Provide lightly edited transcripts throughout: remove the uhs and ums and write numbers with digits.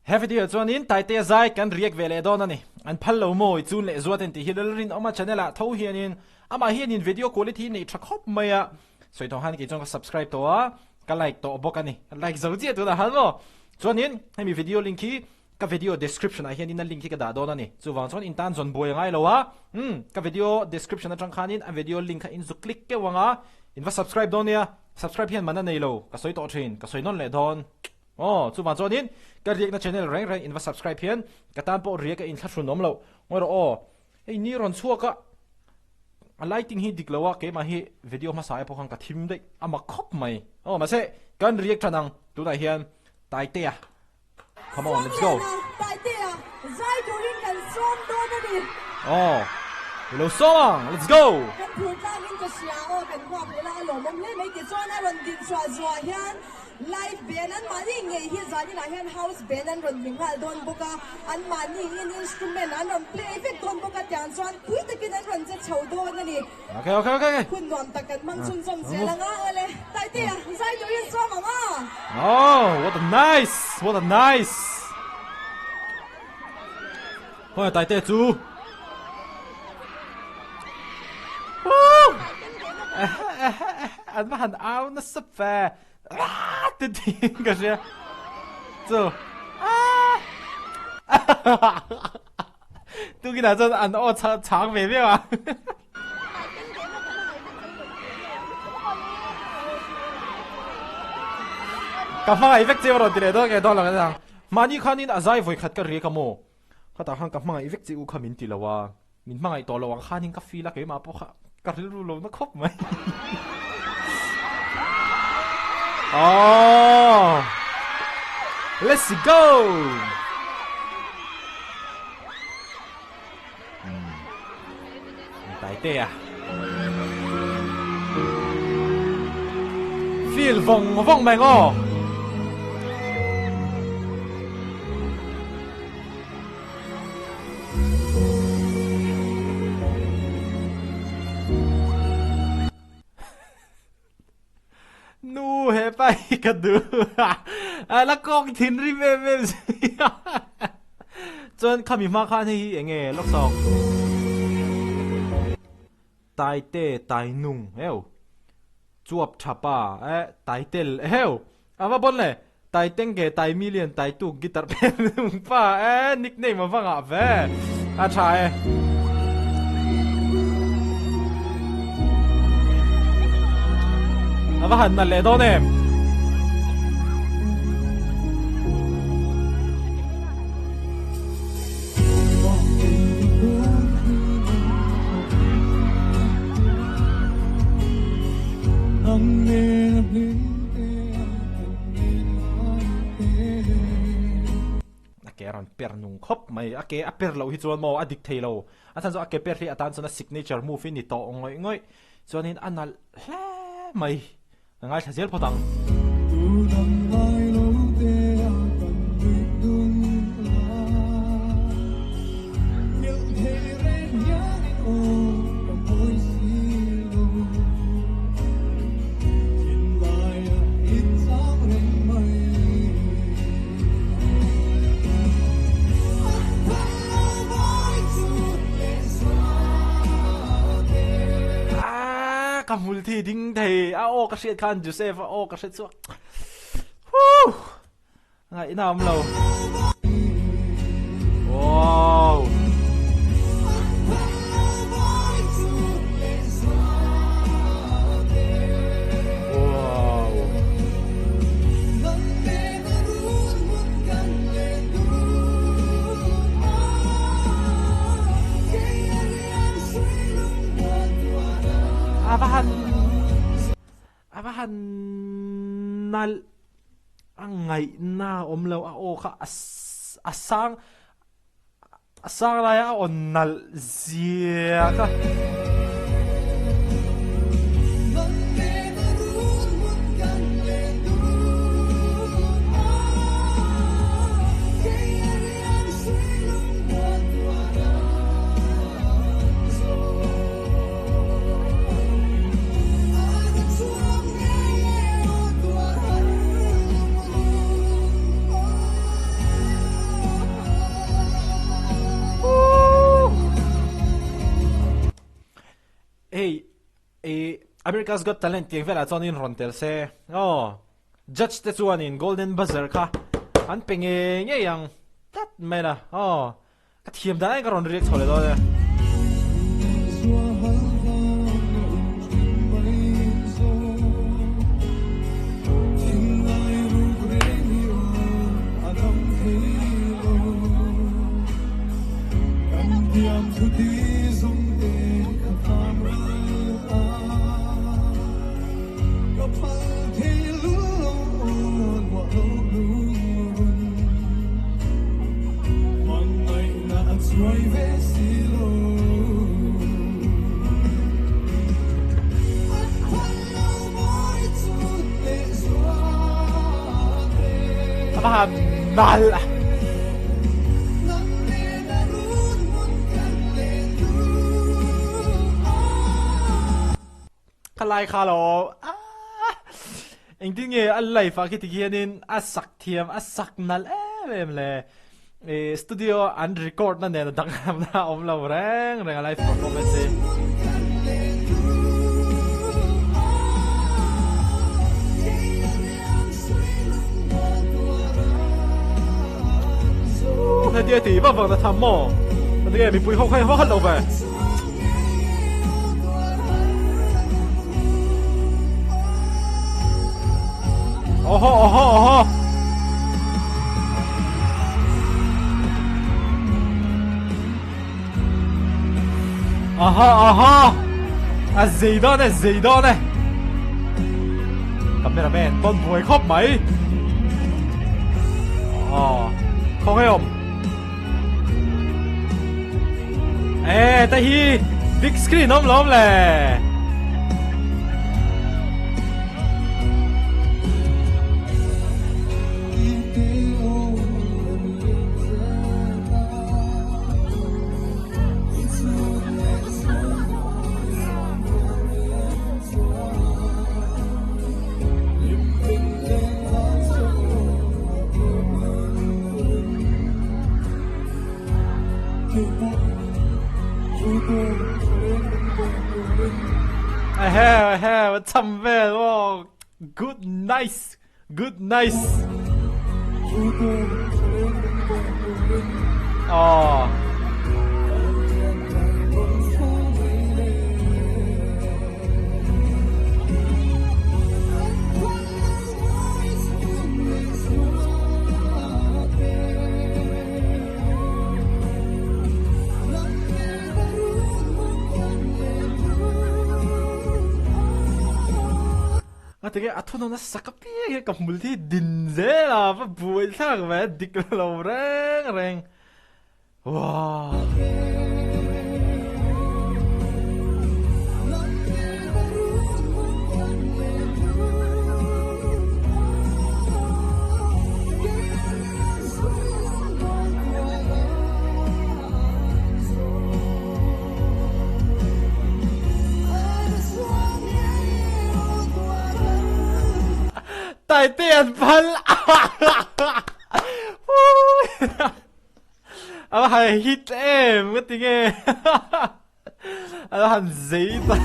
He video chuanin Taitea zai kan react ve leh dawn a ni. An phal lo maw i chun leh zuat in tih hi Lalrinawma channel ah tho hianin amah hianin video quality neih tha khawp mai a. Sawi tawh han kei chuan ka subscribe tawh a, ka like tawh bawk a ni. Like zo chiah tunah han maw. Chuanin hemi video link hi ka video description ah hianin a link hi ka dah dawn a ni. Chuvang chuan in tan zawn buai a ngai lo a, umm ka video description atang khanin a video link kha in zu click keuh ang a, in va subscribe dawn nia. Subscribe hian man a nei lo, ka sawi tawh thin, ka sawi nawn leh dawn. Aw, chuvang chuanin ka riakna channel reng reng in va subscribe hian ka tan pawh riak a inthlahrun awm loh. Ngawi rawh aw, hei ni rawn chhuak a, a lighting hi dik lo a, keimah hi video hmasa ai pawh khan ka thim daih a mak khawp mai. Aw, mahse kan riak tan ang tunah hian Taitea, come on let's go. Taitea, zai turin kan sawm dawn a ni. Aw, i lo sawm ang, let's go. Kan phur tlangin ka hria aw, kan nghak leh la a lawmawm hle mai tichuan a rawn din chhuah zuah hian Live band an mahni ngei hi zaninah hian house band an rawn ni nghal dawn bawk a, an mahni in instrument an rawn play vek dawn bawk a, tiang chuan pui takin an rawn che chho dawn a ni. Okay, okay, okay, okay. Hun nuam tak kan hmang chhunzawm zel ang a, awle Taitea zai turin sawm ang a. Oh, what a nice, what a nice. Khawnge Taitea chu? Woo! An va han au nasa ve. Aaa ti tiin ka hria chu aaa tukinah chuan an aw chhang ve viau a. Ka hmangaih vek chiu rawn ti leh dawn nge dawn lo ang. Mahni khanin a zai vawi khat ka riak a maw? Khatah khan ka hmangaih vek chiu kha min ti lo a. Min hmangaih tawh lo ang khanin ka feel a keimah pawh kha ka rilru lo na khawp mai. Oh! Let's go! Taitea. Feel vawng vawng mai ngaw. Nu he pa hi ka duh a la kawk thin rim em em si a chuan khami hma khan hei hi enge lawk sawk Taite Tainung heu Chuap tha pa eh Taitel heu a va bawn le Taitenge Taimilian Taituk guitar pek nung pa eh nickname a va ngah ve a tha e. A va han nalh leh dawn em. A ke a rawn per nung khawp mai, a ke a per loh hi chuan maw a dik thei lo, a chhan chu a ke per hi atan chuan a signature move hi ni tawh ngawih ngawih, chuanin a nalh hle mai. Ka ngaithla zel phawt ang. Ka hmul thi ding thei a aw ka hriat khan Joseph a aw ka hre chhuak Woo! Ngaihna awm lo. Wow! Wow! A va han a va han nalh a ngaihna awm lo a aw kha a sang a sang laia a aw nalh zia kha. America's Got Talent tiang velah chuan in rawn tel se aw judge te chuanin golden buzzer kha an pe ngei ngei ang tlat mai la aw ka thiam dan ka rawn riak chho leh dawn e. A va han nalh. Ka lai kha lo engtin nge a life ah khi ti khianin a sak thiam a sak nalh em em le ih studio an record na nen a danglam na a awm lo reng reng a live performance hi. Hetia tih vak vak na tham maw? Enge mipui ho kha hi lo ve. Oho oho oho. Aha aha. A zei dawn e zei dawn e. Cameraman pawn buai khawp mai. Aw khawnge awm. Ê ta hi big screen awm lawm le. Ehe ehe cham vel aw good nice good nice aw A ti nge a thunawn a sak apiang hian ka hmul hi din zel a va buai thlak ve dik lo reng reng. Wow. Taite an phal. A va han hit em ka ti nge a va han zei tak.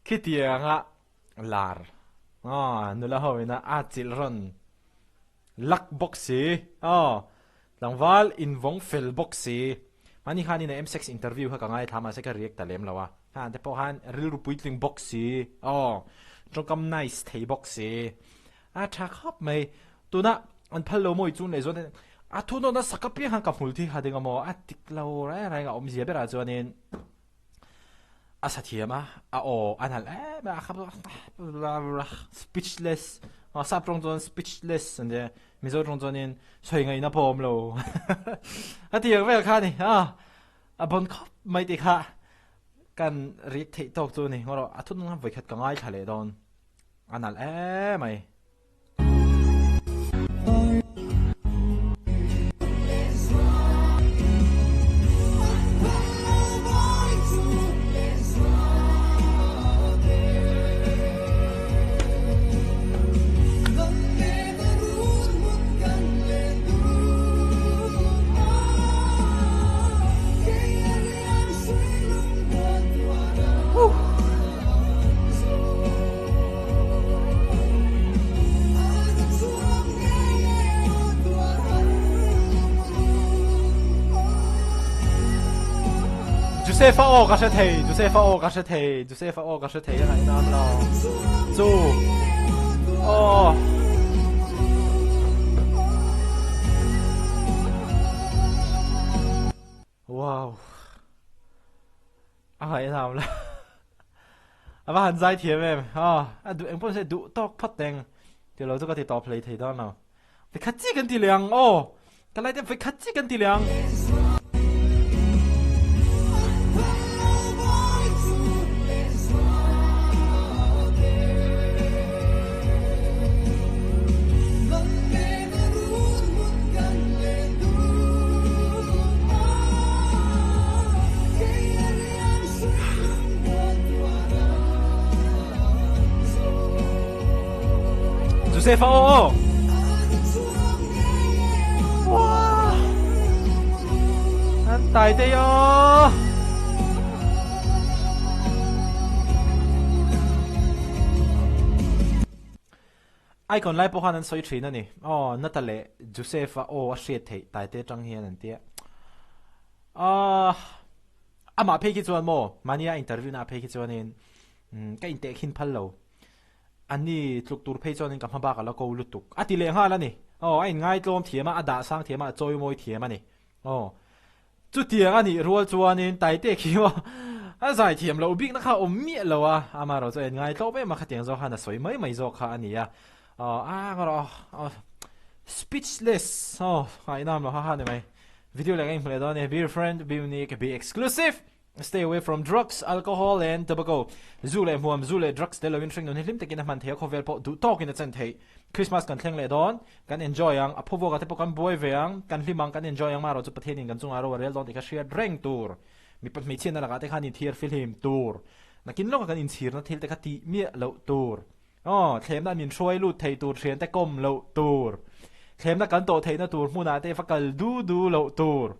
Khitianga lar aw nula ho ina a chilh rawn lak bawk si aw tlangval invawng fel bawk si mahni khanin a M-sex interview kha ka ngaithla mahse ka react ta lem lo a ha te pawh khan rilru puitling bawk si aw tawngkam nice thei bawk si a tha khawp mai tuna an phal lo mawi chu leh chuan a thunawn a sak apiang khan ka hmul thi kha ding a maw a tik lo reng reng a awmzia berah chuanin A sa thiam a, a aw a nalh em a, a speechless, sap tawng chuan speechless an tia, Mizo tawng chuanin sawi ngaihna pawh a awm lo a ti ang vel kha a ni a, a bawn khawp mai tih kha kan rik theih tawk chu a ni, ngaw rawh a thunung khan vawikhat ka ngaithla leh dawn, a nalh em mai. Joseph-a aw ka hre thei, Joseph-a aw ka hre thei, Joseph-a aw ka hre thei a ngaihnam lo. Chu. Aw. Wow. A ngaihnam lo. A va han zai thiam em. Aw, a duh engpawh se duh tawk phawt teng. Ti lo chu ka ti tawp hlei thei dawn lo. Vekhat chi kan ti leh ang aw. Ka lai te vekhat chi kan ti leh ang. Josefa aw aw. Wow. An tai te yo. Icon lai pawh khan an sawi thin a ni. Aw, Nata leh Josefa aw a hriat theih taite atang hian an tia. Ah, amah phei khi chuan maw, mahnia interview na phei khi chuanin ka intehkhin phal lo. Ani tluk tur phei chuanin ka hma bak a la ko lutuk. A ti leh nghal a ni. Aw, a inngaitlawm thiam a, a dah sang thiam a, a chawimawi thiam a ni. Aw, chutiang a nih rual chuanin Taite khi maw a zai thiam loh bikna kha a awm miah lo a, amaherawh chu a inngaitlawm em a, khatiang zawk khan a sawi mai mai zawk kha a ni a. Aw, a ngarawh aw, speechless, aw, ngaihnam lo ha ha ni mai. Video leh ka inhmu leh dawn a ni. Be your friend, be unique, be exclusive! Stay away from drugs, alcohol and tobacco. Zu leh hmuam, zu leh drugs tel loin hringnun hi hlim takin a hman thei a, khawvel pawh duh tawkin a chen theih. Christmas kan thleng leh dawn, kan enjoy ang, a phuvuaka te pawh kan buai ve ang, kan hlim ang, kan enjoy ang, marawh chu Pathianin kan chungah ro a rel dawn tih kha hriat reng tur. Mipa hmeichhiatna lakah te khan inthiar fihlim tur. Nakin lawka kan inchhirna thil te kha tih miah loh tur. Aw, thlemna min hruai lut thei tur thiante kawm loh tur. Thlemna kan tawh theihna tur hmunah te va kal du du loh tur.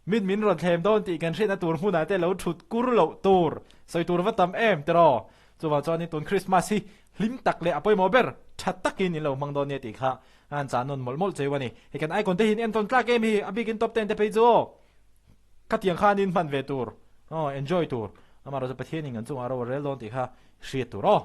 Min min rawn thlem dawn tih kan hriatna tur hmunah te lo thut kur loh tur. Sawi tur va tam em tiraw? Chuvang chuanin tun Christmas hi hlim tak leh a pawimawh ber tha takin in lo hmang dawn nia tih kha a han chah nawn mawlh mawlh cheu a ni. Hei kan icon te hi in entawn tlak em hi a bikin top ten te phei chu aw. Khatiang khanin hman ve tur aw enjoy tur. Amaherawhchu Pathianin kan chungah ro a rel dawn tih kha hriat tur aw.